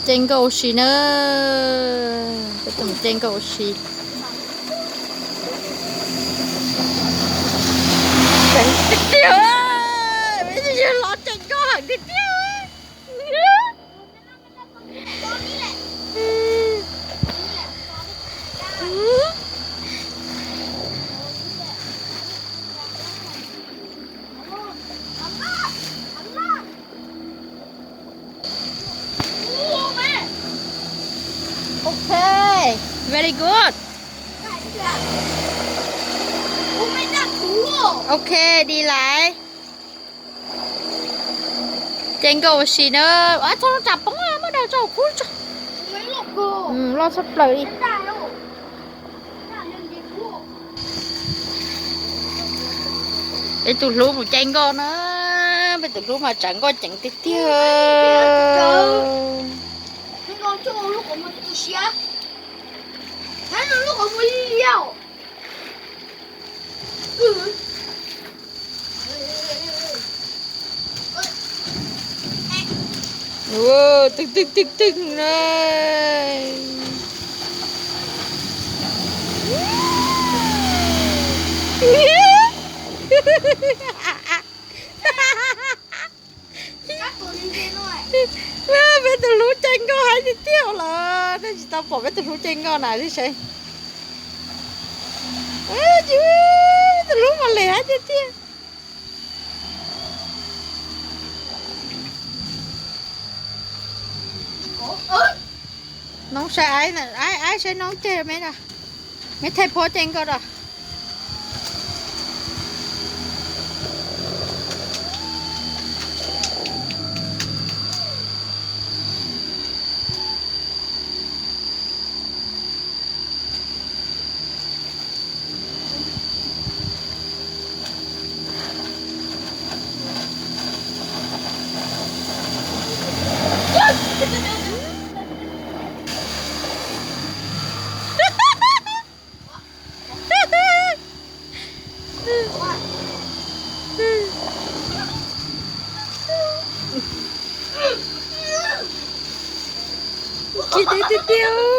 Cee nkauj ua si na. Peb tus cee nkauj ua si. Tiag tiag, peb tus yawg hlob cee nkauj heev tiag tiag. Ok, very good. Ok, đi lại. Cee nkauj ua si na. Txhob rau poob, muab daws rau kuv tso. Loj tshaj plaws li. Peb tus hlub mus cee nkauj na. Peb tus hlub mas tsawv nkauj ceev tiag tiag. Twg twg twg twg na. Peb tus hlub cee nkauj heev tiag tiag los nej tsis tau pom peb tus hlub cee nkauj na seb. Peb tus hlub mas lem heev tiag tiag. Noob saib, aib saib noob ceg me na. Me thaij phob cee nkauj rau. Ci tiag tiag tiag.